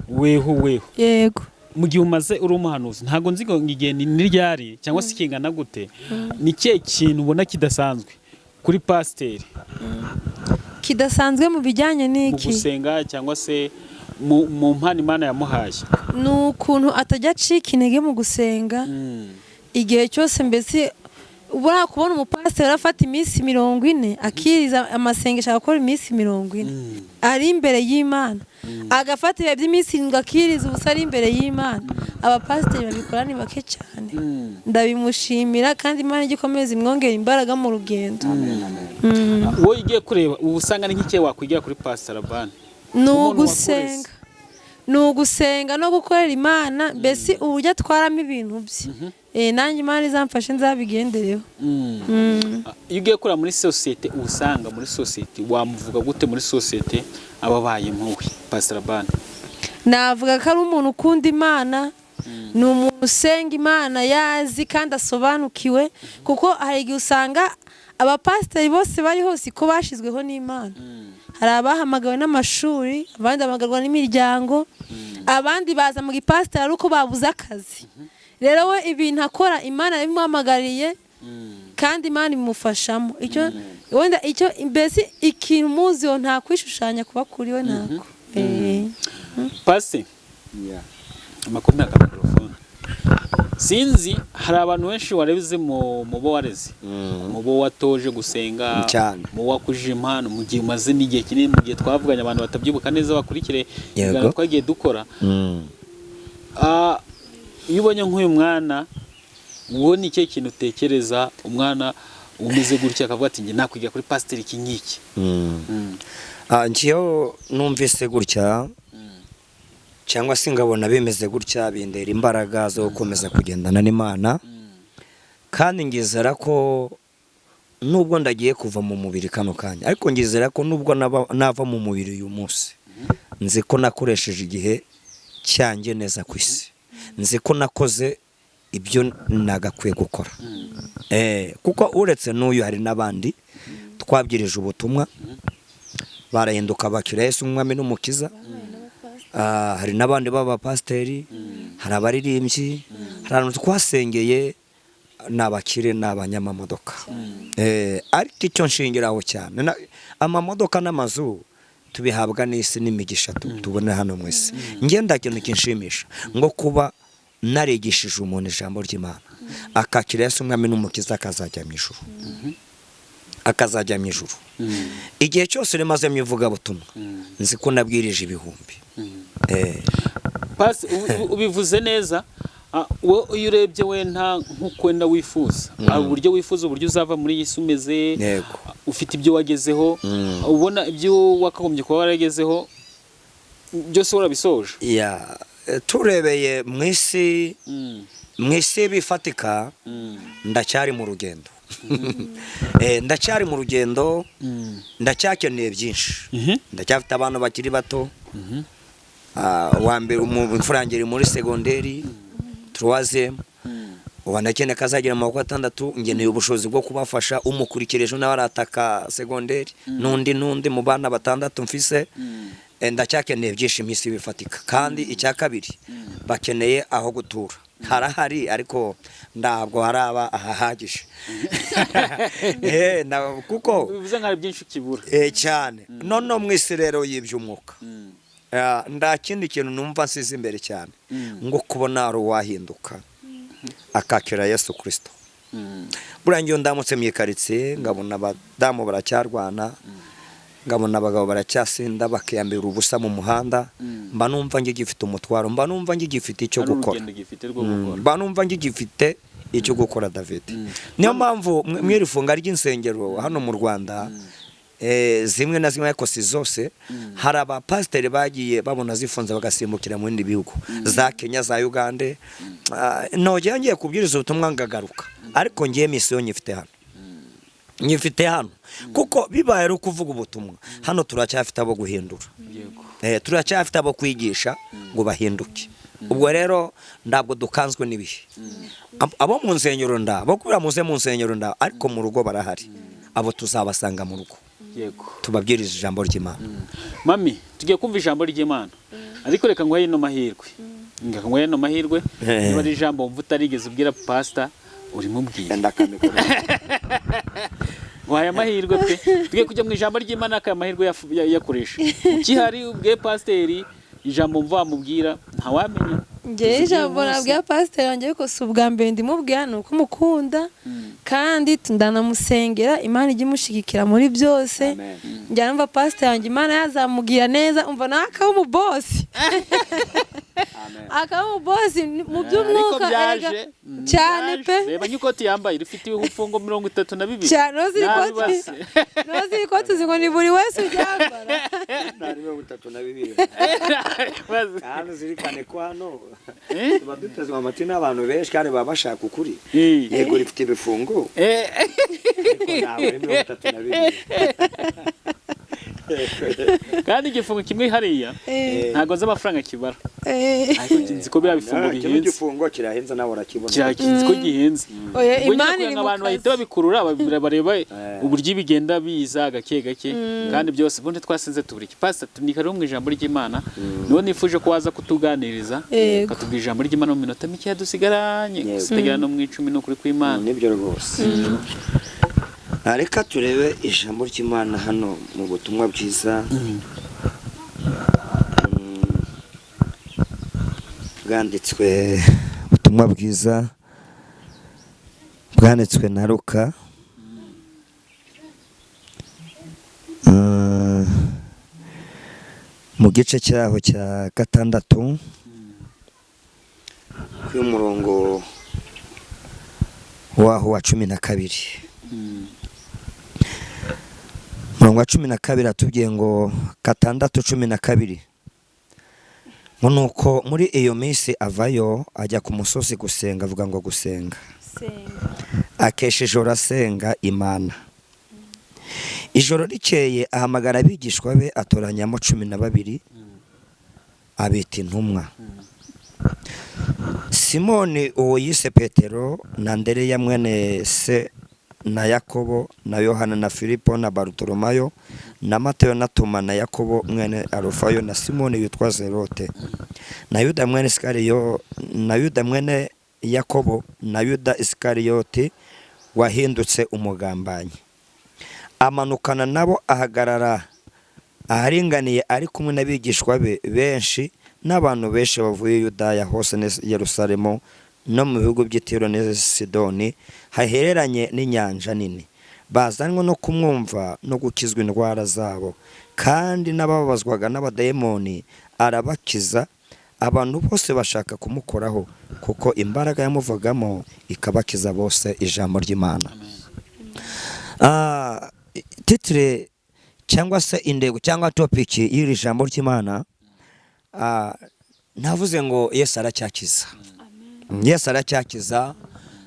Weho weho. Yego. Mu gihe umaze uri umuhanuzi, ntabwo nzi ngo igihe ni ryari cyangwa se kingana gute, ni ikihe kintu ubona kidasanzwe kuri pasiteri? Kidasanzwe mu bijyanye mu n'iki? Gusenga cyangwa se mu mpano Imana yamuhaye. Ni ukuntu atajya acika intege mu gusenga igihe cyose. Mbese ubura kubona umupasiteri afata iminsi 40 akiriza amasengesho, agakora iminsi 40 ari imbere y'Imana, agafata ibihe by'iminsi 7 akiriza ubusa ari imbere y'Imana, abapasiteri babikora ni bake cyane. Ndabimushimira, kandi Imana ijya ikomeza imwongera imbaraga mu rugendo. Wowe ugiye kureba ubu, usanga ni nk'ikihe wakwigira kuri Pasiteri Labani? Ni Umuntu ugusenga, ni ugusenga no gukorera Imana, mbese uburyo atwaramo ibintu bye. Nanjye Imana izamfashe nzabigendereho. Iyo ugiye kureba muri sosiyete, uba usanga muri sosiyete wamuvuga gute? Muri sosiyete aba abayemo we, Pasiteri Labani? Navuga ko ari umuntu ukunda Imana, ni umuntu usenga Imana yazi kandi asobanukiwe, kuko hari igihe usanga abapasiteri bose bari hose ko bashyizweho n'Imana. Hari abahamagawe n'amashuri, abandi bahamagarwa n'imiryango, abandi baza mu gipasiteri ari uko babuze akazi. Rero we ibintu akora Imana yabimuhamagariye kandi Imana imufashamo. Icyo wenda icyo mbese ikintu muziho, nta kwishushanya kuba kuri we, ntako. Pasi amakuru aka mikorofone, sinzi, hari abantu benshi wareze mu bo wareze, mu bo watoje gusenga, Cyane. mu wakujije impano, mu gihe umaze n'igihe kinini, mu gihe twavuganye, abantu batabyibuka neza bakurikire ibiganiro twagiye dukora. Iyo ubonye nk'uyu mwana, wowe ni ikihe kintu utekereza? Umwana umeze gutya akavuga ati: "Njye nakwiga kuri pasiteri iki ngiki." Njyewe numvise gutya cyangwa se ngabona bimeze gutya, bindera imbaraga zo gukomeza kugendana n'Imana, kandi ngizera ko nubwo ndagiye kuva mu mubiri kano kanya, ariko ngizera ko nubwo nava mu mubiri uyu munsi, nzi ko nakoresheje igihe cyanjye neza ku isi, nzi ko nakoze ibyo nagakwiye gukora. Kuko uretse n'uyu hari n'abandi twabwirije ubutumwa barahinduka, bakira Yesu umwami n'umukiza. Hari n'abandi b'abapasiteri, hari abaririmbyi, hari abantu twasengeye, ni abakire, ni abanyamamodoka. Ariko icyo nshingiraho cyane, amamodoka n'amazu tubihabwa n'isi n'imigisha tubona hano mu isi. Ngenda kintu kinshimisha ngo kuba narigishije umuntu ijambo ry'Imana, akakira Yesu umwami n'umukiza, akazajya mu ijuru, akazajya mu ijuru. Igihe cyose rimaze mu ivugabutumwa, nzi ko nabwirije ibihumbi. Pasi, ubivuze neza. Wowe iyo urebye we nta nk'uko wenda wifuza, uburyo wifuza uburyo uzava muri iyi si umeze, ufite ibyo wagezeho, ubona ibyo wakagombye kuba waragezeho byose warabisoje? Ya, turebeye mu isi, mu isi bifatika, ndacyari mu rugendo. Ndacyari mu rugendo, ndacyakeneye byinshi. Ndacyafite abana bakiri bato. Uwa mbere imfura yanjye iri muri segonderi troisième, ubu ndakeneye ko azagera mu wa gatandatu. Ngeneye ubushobozi bwo kubafasha. Umukurikira ejo nawe arataka segonderi, n'undi n'undi mu bana batandatu mfise. Ndacyakeneye byinshi mu isi bifatika. Kandi icya kabiri, bakeneye aho gutura. Harahari, ariko ntabwo haraba ahahagije. Kuko Bivuze nka hari byinshi ukibura. Cyane. None mu isi rero y'iby'umwuka, nta kindi kintu numva nsize imbere cyane ngo kubona hari uwahinduka akakira Yesu Kirisito. Buriya ngiyo ndamutse mu ikaritsiye ngabona abadamu baracyarwana, ngabona abagabo baracyasinda bakiyambira ubusa mu muhanda, mba numva ngigifite umutwaro, mba numva ngigifite icyo Hari gukora. urugendo gifite rwo gukora. Mba numva ngigifite icyo gukora, David. Niyo mpamvu mw'iri funga ry'insengero hano mu Rwanda, zimwe na zimwe ariko si zose, hari abapasiteri bagiye babona zifunze bagasimbukira mu bindi bihugu, za Kenya, za Uganda. Nogera ngiye kubwiriza ubutumwa ngagaruka, ariko ngiye misiyo nyifite hano, nyifite hano, kuko bibaye ari ukuvuga ubutumwa hano, turacyafite abo guhindura. Turacyafite abo kwigisha ngo bahinduke. Ubwo rero ntabwo dukanzwe n'ibihe. Abo mu nsengero nda bo kubera muze mu nsengero nda, ariko mu rugo barahari, abo tuzabasanga mu rugo, tubabwiriza ijambo ry'Imana. Mami, tugiye kumva ijambo ry'Imana. Ariko reka nguhe ino mahirwe, reka nguhe ino mahirwe. Niba ari ijambo wumva utarigeze ubwira pasita, urimubwire. Ndakamikoro. Nguhaye amahirwe pe. Tugiye kujya mu ijambo ry'Imana, aka amahirwe yakoresha ukihari, ubwiye pasiteri ijambo wumva wamubwira, ntawamenya. Ngewe Tuzi ijambo uyu munsi. nabwira pasiteri wanjye, ariko si ubwa mbere ndimubwira, ni uko mukunda kandi ndanamusengera, Imana ijya imushyigikira muri byose. Amen. Njya numva pasiteri wanjye Imana yazamubwira neza, umva nawe akaba umubosi, akaba umubosi mu by'umwuka. Ariko byaje Erega, cyane byaje. pe. Reba nk'ikoti yambaye rifite ibifungo 32. Cyane, nozi Nabi ikoti basi. Nozi ikoti uzi ngo ni buri wese uryambara. Nari 32. Bazi. Kandi uzirikane ko hano Eh? tuba dutezwe amatwi n'abantu benshi kandi baba bashaka ukuri. Eh. Yego, rifite ibifungo, ariko ntabwo ari 32. Kandi igifungo kimwe hariya ntabwo nzi amafaranga kibara, ariko nzi ko biriya bifungo Kino bihenze. gifungo kirahenze, nawe urakibona. Nzi ko gihenze. Oya, Ubwo nyine Imana kugira iri ngo mu abantu kazi. bahite babikurura, bareba uburyo bigenda biza gake gake, kandi byose ubundi twasinze tubura iki. Pastor, tunika rero mu ijambo ry'Imana, niwo nifuje ko waza kutuganiriza, Yego. ukatubwira ijambo ry'Imana mu minota mike dusigaranye. Yego. Gusa no mu 10, ni ukuri kw'Imana. Nibyo rwose. Reka turebe ijambo ry'Imana hano mu butumwa bwiza bwanditswe, ubutumwa bwiza bwanditswe na Luka. Mu gice cyaho cya 6, ku murongo waho wa 12. Umurongo wa 12 atubwiye ngo 6:12 ngo: "Nuko muri iyo minsi avayo ajya ku musozi gusenga." Avuga ngo gusenga. "Akesha ijoro asenga Imana. Ijoro rikeye ahamagara abigishwa be, atoranyamo 12, abita intumwa: Simoni uwo yise Petero, na Andereya mwene se na Yakobo, na Yohana, na Filipo, na Barutolomayo, na Matayo, na Toma, na Yakobo mwene Alufayo, na Simoni witwa Zerote, na Yuda mwene Isikariyo, na Yuda mwene Yakobo, na Yuda Isikariyoti wahindutse umugambanyi. Amanukana nabo, ahagarara aharinganiye, ari kumwe n'abigishwa be benshi n'abantu benshi bavuye Yudaya hose n'i Yerusalemu no mu bihugu by'i Tiro n'i Sidoni hahereranye n'inyanja nini, bazanwe no kumwumva no gukizwa indwara zabo. Kandi n'ababazwaga n'abadayimoni arabakiza. Abantu bose bashaka kumukoraho, kuko imbaraga yamuvagamo ikabakiza bose." Ijambo ry'Imana. Titre cyangwa se intego cyangwa topic y'iri jambo ry'Imana, navuze ngo Yesu aracyakiza. Yesu aracyakiza,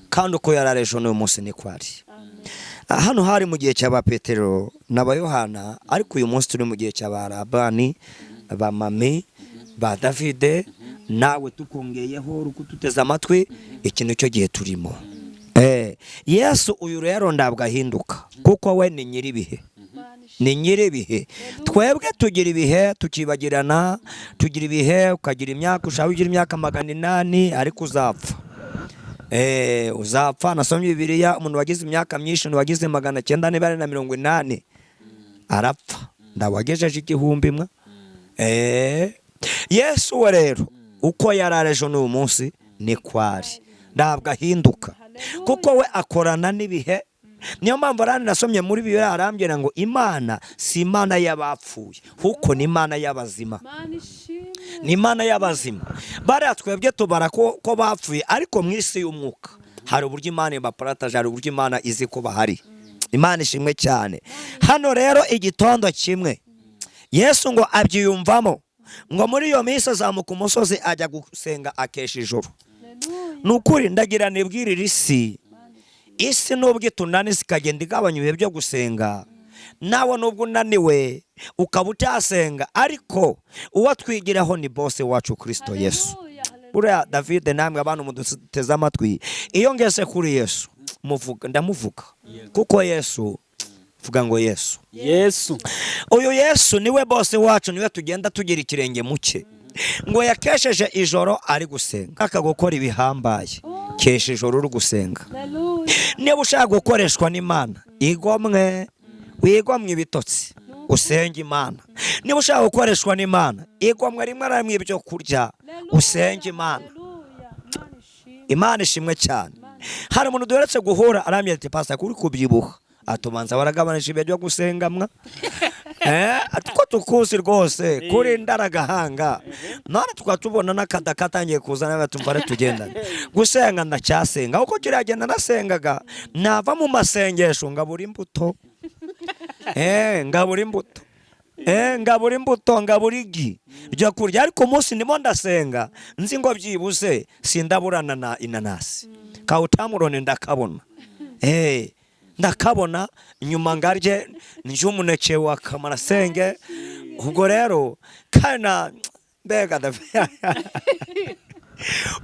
kandi uko yari ari ejo n'uyu munsi niko ari. Hano hari mu gihe cy'aba Petero n'aba Yohana, ariko uyu munsi turi mu gihe cy'aba Labani, ba Mami, ba Davide, nawe tukongeyeho uri kuduteze amatwi, iki nicyo gihe turimo. Yesu uyu rero ntabwo ahinduka, kuko we ni nyir'ibihe, ni nyir'ibihe. Twebwe tugira ibihe tukibagirana, tugira ibihe, ukagira imyaka, ushaka ugira imyaka 800, ariko uzapfa. Uzapfa. Nasomye Bibiliya, umuntu wagize imyaka myinshi, umuntu wagize 980, arapfa. Ndawagejeje 1000 mwa. Yesu we rero uko yari ari ejo n'uyu munsi niko ari, ntabwo ahinduka, kuko we akorana n'ibihe. Niyo mpamvu arandi nasomye muri Bibiliya arambwira ngo Imana si Imana y'abapfuye, kuko ni Imana y'abazima, ni Imana y'abazima. Bariya twebwe tubara ko bapfuye, ariko mu isi y'umwuka hari uburyo Imana ibaparataje, hari uburyo Imana izi ko bahari. Imana ishimwe cyane. Hano rero igitondo kimwe Yesu ngo abyiyumvamo, ngo muri iyo minsi azamuka umusozi ajya gusenga akesha ijoro. Ni ukuri ndagira nibwirire isi, isi nubwo itunaniza ikagenda igabanya ibihe byo gusenga, nawe nubwo unaniwe ukaba utasenga, ariko uwo twigiraho ni bose wacu Kirisito Yesu. Buriya David, namwe abantu muduteze amatwi, iyo ngeze kuri Yesu muvuga, ndamuvuga, kuko Yesu, vuga ngo Yesu. Yesu. Uyu Yesu niwe bose wacu, niwe tugenda tugira ikirenge muke. Ngo yakesheje ijoro ari gusenga. Akagukora ibihambaye. Kesha ijoro uri gusenga. Niba ushaka gukoreshwa n'Imana, igomwe wigomwe ibitotsi, usenge Imana. Niba ushaka gukoreshwa n'Imana, igomwe rimwe na rimwe ibyo kurya, usenge Imana. Imana ishimwe cyane. Hari umuntu duheretse guhura arambwira ati pastor kuri kubyibuha, atubanza waragabanije ibyo gusengamwa ko tukuzi rwose kuri ndaragahanga, none tukaba tubona n'akada katangiye kuzana tumva ari tugendana. Gusenga ndacyasenga uko kiragenda, nasengaga nava mu masengesho ngabura imbuto, ngabura imbuto, ngabura imbuto, ngabura igi ryo kurya. Ariko umunsi ndimo ndasenga nzi ngo byibuze sindaburana na inanasi kawutamurone ndakabona, ndakabona nyuma ngarye ndye umuneke wa kamarasenge. Ubwo rero kana mbega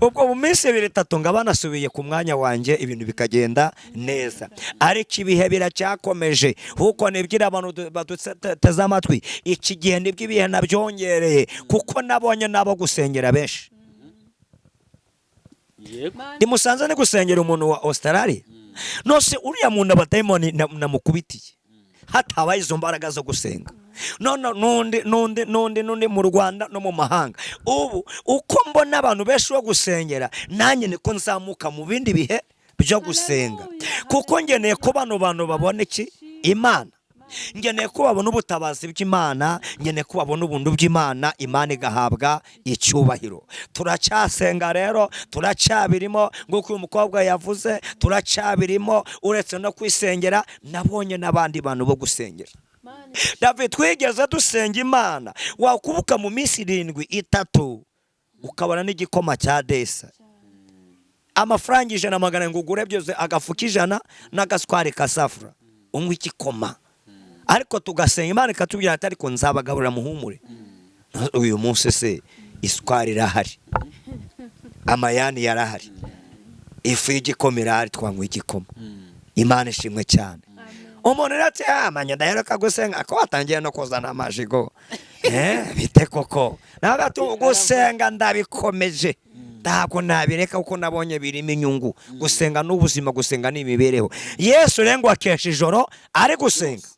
ubwo mu minsi 2 3 ngaba nasubiye ku mwanya wanjye, ibintu bikagenda neza. Ariko ibihe biracyakomeje, kuko nibwira abantu baduteze amatwi iki gihe, nibwo ibihe nabyongereye, kuko nabonye nabo gusengera benshi. Ndimusanze ni gusengera umuntu wa Australia, nose uriya muntu abadayimoni namukubitiye hatabaye izo mbaraga zo gusenga. None nundi nundi nundi nundi mu Rwanda no mu mahanga. Ubu uko mbona abantu benshi bo gusengera, nanjye niko nzamuka mu bindi bihe byo gusenga, kuko ngeneye ko bano bantu babona iki Imana, ngeneye ko babona ubutabazi bw'Imana, ngeneye ko babona ubuntu bw'Imana, Imana igahabwa icyubahiro. Turacyasenga rero, turacyabirimo nk'uko uyu mukobwa yavuze, turacyabirimo. Uretse no kwisengera, nabonye n'abandi bantu bo gusengera. David, twigeze dusenga Imana, wakubuka mu minsi 7 3 ukabona n'igikoma cya desa, amafaranga 100 100 ngo ugure byose, agafu k'ijana n'agaswari ka safura, unywa igikoma. Ariko tugasenga Imana ikatubwira ati ariko nzabagaburira muhumure. Uyu munsi se isukari irahari, amayani yarahari, ifu y'igikoma irahari, twanywa igikoma. Imana ishimwe cyane. Umuntu rero ati amanya ndaheruka gusenga ko watangiye no kuzana amajigo, bite koko? Nawe gusenga ndabikomeje, ntabwo nabireka kuko nabonye birimo inyungu. Gusenga n'ubuzima, gusenga n'imibereho. Yesu rero ngo akesha ijoro ari gusenga.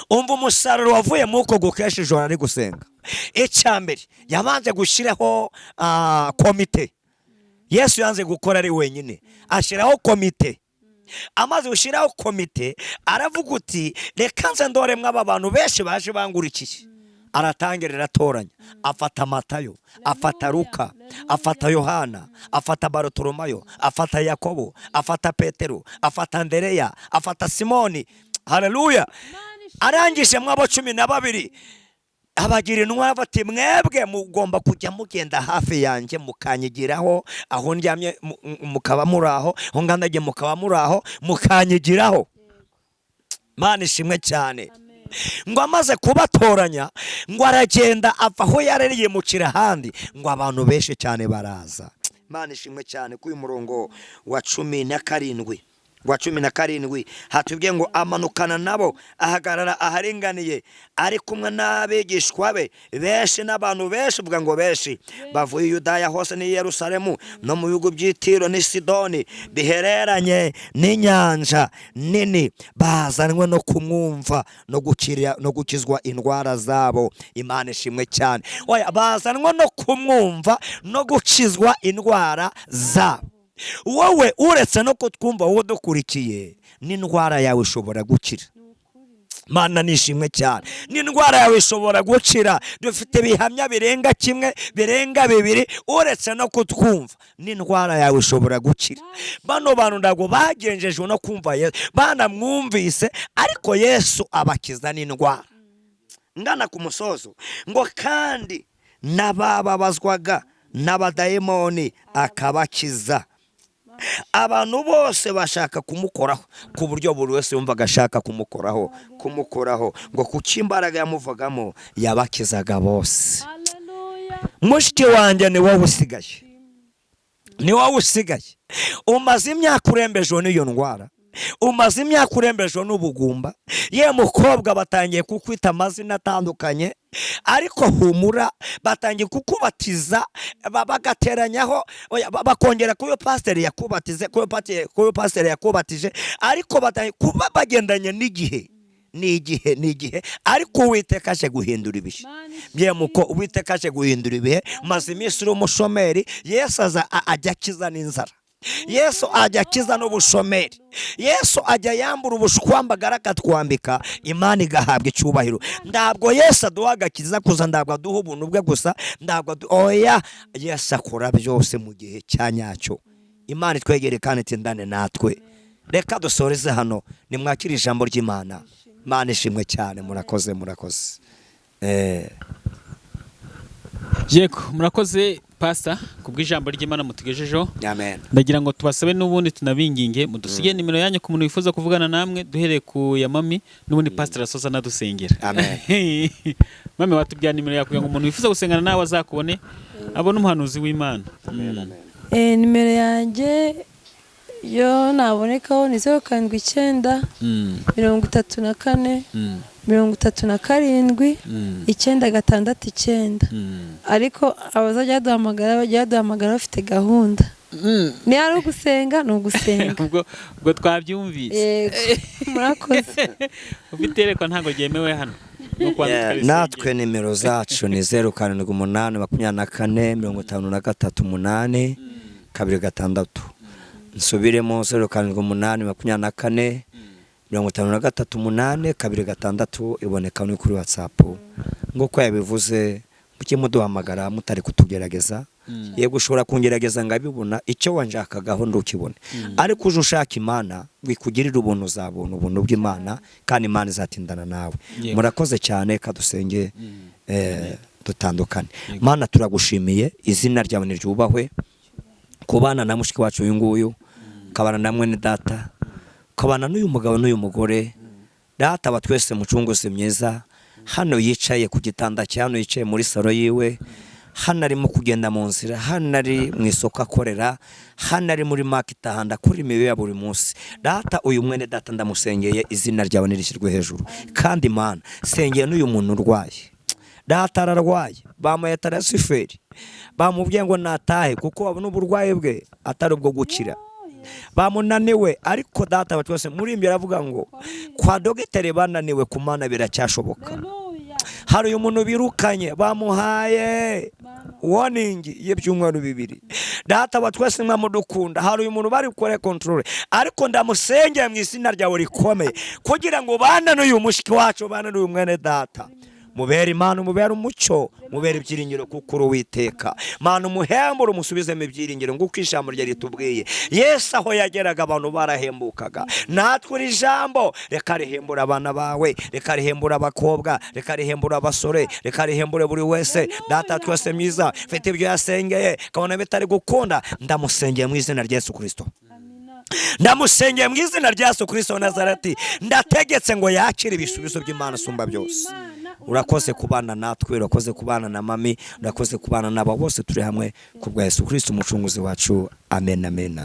Umva umusaruro wavuye muri uko gukesha ijoro ari gusenga. Icya mbere, yabanje gushyiraho komite. Yesu yanze gukora ari wenyine, ashyiraho komite. Amaze gushyiraho komite aravuga uti reka nze ndoremwe aba bantu benshi baje bangurikiye. Aratangira aratoranya, afata Matayo, afata Luka, afata Yohana, afata Barutolomayo, afata Yakobo, afata Petero, afata Andereya, afata Simoni. Haleluya! Arangije mwabo 12 abagira intumwa, bati mwebwe mugomba kujya mugenda hafi yanjye mukanyigiraho, aho ndyamye mukaba muri aho, aho ngandagiye mukaba muri aho, mukanyigiraho. Mana ishimwe cyane. Ngo amaze kubatoranya, ngo aragenda ava aho yarereye mukira ahandi, ngo abantu benshi cyane baraza. Mana ishimwe cyane. Kuri uyu murongo wa 17, wa 17 hatubwiye ngo amanukana nabo ahagarara aharinganiye ari kumwe n'abigishwa be benshi n'abantu benshi, uvuga ngo benshi bavuye i Yudaya hose n'i Yerusalemu no mu bihugu by'i Tiro n'i Sidoni bihereranye n'inyanja nini, bazanwe no kumwumva no gukira no gukizwa indwara zabo. Imana ishimwe cyane. Oya, bazanwe no kumwumva no gukizwa indwara zabo. Wowe uretse no kutwumva, wowe udukurikiye, n'indwara yawe ishobora gukira. Mana nishimwe cyane, n'indwara yawe ishobora gukira. Dufite ibihamya birenga kimwe, birenga bibiri. Uretse no kutwumva, n'indwara yawe ishobora gukira. Bano bantu ntabwo bagenjejwe no kumva Yesu, banamwumvise, ariko Yesu abakiza n'indwara. Ngana ku musozo, ngo kandi n'abababazwaga n'abadayimoni akabakiza. Abantu bose bashaka kumukoraho, ku buryo buri wese yumvaga ashaka kumukoraho, ngo kuko imbaraga yamuvagamo yabakizaga bose. Mushiki wanjye, ni wowe usigaye, ni wowe usigaye. Umaze imyaka urembejwe n'iyo ndwara, umaze imyaka urembejwe n'ubugumba. Ye mukobwa, batangiye kukwita amazina atandukanye. Ariko humura, batangiye kukubatiza, bagateranyaho, oya, bakongera kuyo pasiteri yakubatize, kuyo pasiteri yakubatije, ariko batangiye kuba bagendanye n'igihe. Ni igihe, ni igihe, ariko Uwiteka aje guhindura ibihe. Byemuko Uwiteka aje guhindura ibihe. Maze iminsi uri umushomeri, Yesu aza ajya akiza n'inzara. Yesu ajya akiza n'ubushomeri. Yesu ajya yambura ubushwambagara akatwambika, Imana igahabwa icyubahiro. Ntabwo Yesu aduha agakiza gusa, ntabwo aduha ubuntu bwe gusa, ntabwo oya, Yesu akora byose mu gihe cya nyacyo. Imana itwegere kandi itindane natwe. Reka dusoreze hano, nimwakire ijambo ry'Imana. Imana ishimwe cyane, murakoze, murakoze. Yego, murakoze pastor kubw'ijambo ry'Imana mutugejejeho. Amen. Ndagira ngo tubasabe n'ubundi tunabinginge mudusige nimero yanyu ku muntu wifuza kuvugana namwe, duhereye ku ya mami, n'ubundi pastor asoza anadusengera. Amen. Mami, watubwira nimero yawe kugira ngo umuntu wifuza gusengana nawe azakubone, abone umuhanuzi w'Imana. Nimero yanjye yo nabonekaho ni 079 34 37 969. Ariko abazajya baduhamagara bajya baduhamagara bafite gahunda. Niba ari ugusenga ni ugusenga. Ubwo twabyumvise. Yego, murakoze. Ufite iyerekwa ntabwo ryemewe hano. No kubanza tukarisengera. Natwe nimero zacu ni 078 24 53 8 26. Nsubiremo, 078 24 53 8 26, iboneka no kuri WhatsApp. Nk'uko yabivuze, mujye muduhamagara mutari kutugerageza. Yego, ushobora kungerageza ngabibona, icyo wanshakagaho ndukibone. Ariko uje ushaka Imana wikugirira ubuntu, uzabona ubuntu bw'Imana, kandi Imana izatindana nawe. Murakoze cyane, kadusenge dutandukane. Mana, turagushimiye, izina ryawe niryubahwe. Kubana na mushiki wacu uyu nguyu, kabana na mwene data, kabana n'uyu mugabo n'uyu mugore, data wa twese, mucunguzi mwiza, hano yicaye ku gitanda cye, hano yicaye muri salo yiwe, hano arimo kugenda mu nzira, hano ari mu isoko akorera, hano ari muri market ahandi akora imibereho ya buri munsi. Data, uyu mwene data ndamusengeye, izina ryawe nirishyirwe hejuru. Kandi Mana, sengeye n'uyu muntu urwaye. Data ararwaye, bamuhaye tarasiferi, bamubwiye ngo natahe kuko babona uburwayi bwe atari ubwo gukira, bamunaniwe. Ariko data wa twese, muri imbere aravuga ngo kwa dogiteri bananiwe, ku Mana biracyashoboka. Hari uyu muntu birukanye, bamuhaye warning y'ibyumweru 2. Data wa twese, mwamudukunda, hari uyu muntu bari gukora control, ariko ndamusengeye mu izina ryawe rikomeye kugira ngo bana n'uyu mushiki wacu, bana n'uyu mwene data, mubere Imana, umubere umucyo, mubere ibyiringiro, kuko uri Uwiteka Mana. Umuhembure, umusubizemo ibyiringiro, nguko ijambo rye ritubwiye. Yesu aho yageraga abantu barahembukaga. Natwe iri jambo reka rihembure abana bawe, reka rihembure abakobwa, reka rihembure abasore, reka rihembure buri wese. Data twese mwiza, mfite ibyo yasengeye kabona bitari gukunda, ndamusengeye mu izina rya Yesu Kristo. Ndamusengeye mu izina rya Yesu Kristo wa Nazareti, ndategetse ngo yakire ibisubizo by'Imana isumba byose. Urakoze kubana natwe, urakoze kubana na mami, urakoze kubana n'aba bose turi hamwe ku bwa Yesu Kristo umucunguzi wacu. Amen, amen.